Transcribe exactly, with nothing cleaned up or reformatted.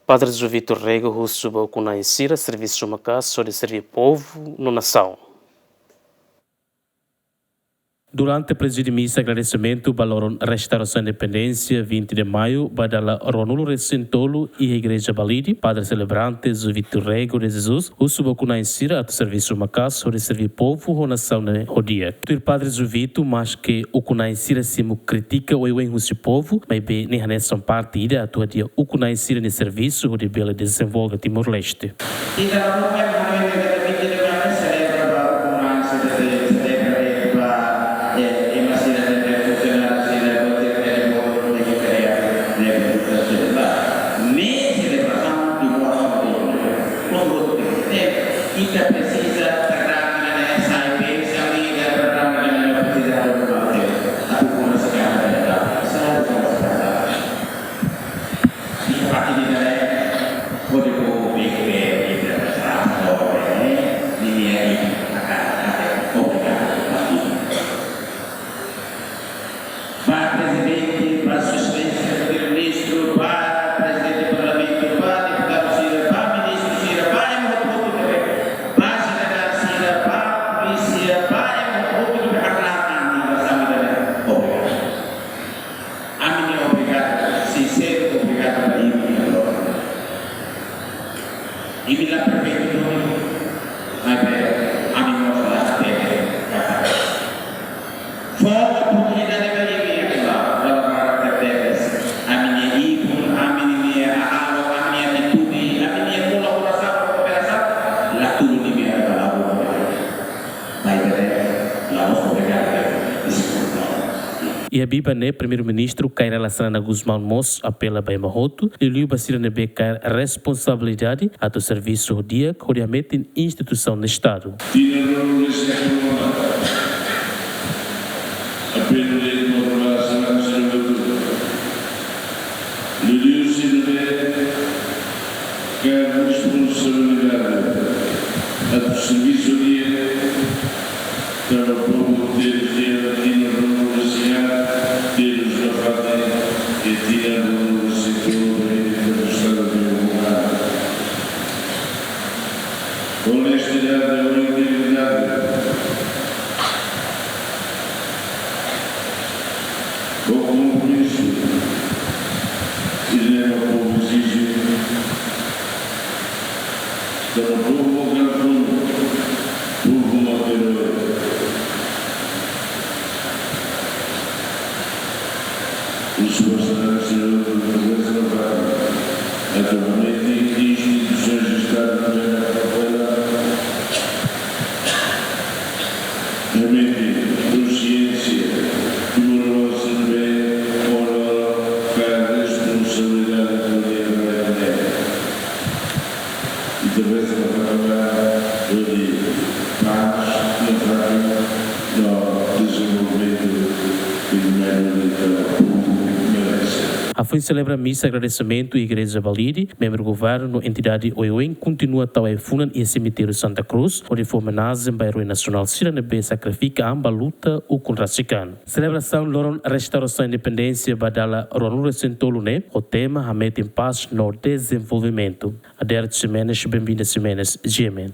Padre João Vitor Rego husu ba ukun-na'in sira servisu maka'as hodi serví povu no nasaun. Durante prezide misa agradesimentu ba loron restaurasaun independénsia, vinte de maio, ba dala ruanulu-resin-tolu, iha Igreja Balide, Padre Selebrante João Vitor Rego de Jesus husu ba ukun-na'in sira atu servisu maka'as hodi serví povu ho nasaun ne'e ho di'ak. Tuir Padre João Vitor, maske ukun-na'in sira simu kritika oioin husi povu, maibé ne'e hanesan parte ida atu hadi'a ukun-na'in sira-nia servisu hodi bele dezenvolve Timor-Leste. Ita la buka yang hal ini, kita bikin dengan selebra ba ukun-na'in sira, selebra ba, eh, ema sira, funsionáriu sira, buat sira, buat sira, buat sira, buat sira. Ne'e selebrasaun di muasaun di, eh, ita presiza tratar dengan S I P, S I P, tratar dengan S I P. Tapi pun sekarang ada, saya, saya, saya. Di parte di dalam, kode ko big band, di dalam, eh, di dia, di akan ada, obrigadu, pasti. Ba Prezidente, ba Sua Exelénsia Primeiru-Ministru, ba Prezidente Parlamentu, ba deputadu sira, ba ministru sira, ba ema hotu-hotu ne'ebé, ba jenerál sira, ba polísia, ba ema hotu-hotu ne'ebé haree ami-nia orasaun ida-ne'e. Obrigadu. Ami-nia obrigadu, sinseru obrigadu ba imi, ya Allah. Imi la perfeitu duni, maibé ami mós la hatene. Fó oportunidade ba imi, ya Allah, dala barak tebes. Ami-nia ibun, ami-nia hahalok, ami-nia atitude, ami-nia kolaborasaun, kooperasaun, la tulun imi, ya Allah. Maibé, la mós obrigadu, ya Allah. Iha biban ne'e, Primeiru-Ministru Kay Rala Xanana Gusmão mós apela ba ema hotu, liuliu ba sira ne'ebé kaer responsabilidade atu servisu ho di'ak hodi hametin instituisaun Estadu. Tinan ruanulu-resin-tolu ona, apelu de'it ba Rala Xanana sira hotu. Liuliu sira ne'ebé kaer responsabilidade atu servisu di'ak, tanba povu terus di'ak, tinan ruanulu-resin-haat, terus nafatin, e tinan ruanulu-resin-tolu, e terus Estadu de Estadu. Onestidade, integridade. Ho kompromisu, ida-ne'e mak povu ezije. Tanba povu mak funu, povu mak erói. Husu ba sira, sira, sira, sira, atu hametin instituisaun Estadu ne'e, atu hametin konxiénsia, timorosu ne'ebé, ora, ka responsabilidade, atu hametin. Ita presiza trabalha hodi pás, nafatin no dezenvolvimentu primeiru di povu merese. Hafoin selebra misa agradesimentu iha Igreja Balide, membru governu no entidade oioin kontinua tau ai-funan iha semitériu Santa Cruz, hodi fó omenajen ba erói nasionál sira ne'ebé sakrifika an ba luta ukun rasik an. Selebrasaun loron restaurasaun independénsia ba dala ruanulu-resin-tolu ne'e ho tema Hametin Pás no Dezenvolvimentu. Adérito Ximenes, Benvinda Ximenes, G M N.